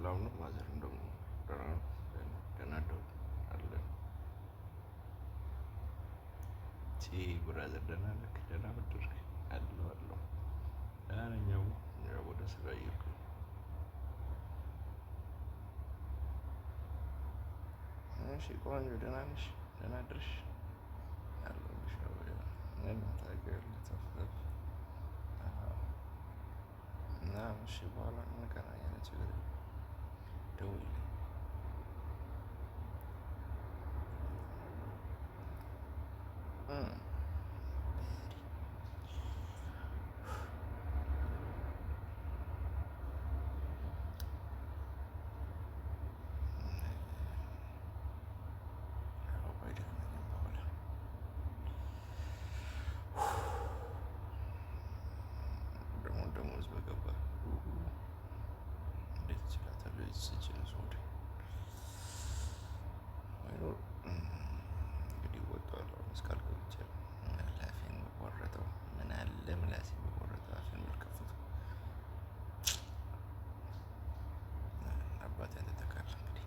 ሰላም ነው። Mother ም ደግሞ ደህና ነው። ደህና አደሩ አለን። Brother ደህና ነህ? ደህና አደርክ? አለሁ አለሁ፣ ደህና ነኝ። ያው ወደ ስራ እየሄድኩ ነው። እሺ ቆንጆ፣ ደህና ነሽ? ደህና አደርሽ? አለሁልሽ። ምን ታውቂያለሽ? ተፍ እና እሺ፣ በኋላ እንገናኛለን። ችግር የለም። ደውይልኝ። አይደክመኝም በኋላ። ደግሞ ደሞዝ በገባ እንዴት እችላታለሁ? ይችን ሶድ አይኖር እንግዲህ እወጣዋለሁ። አሁን እስካል ገብቻለሁ። ምን አለ አፌን በቆረጠው፣ ምን አለ ምላሴን በቆረጠው፣ አፌን ባልከፈትኩ። አባቴ አንተ ተካል እንግዲህ።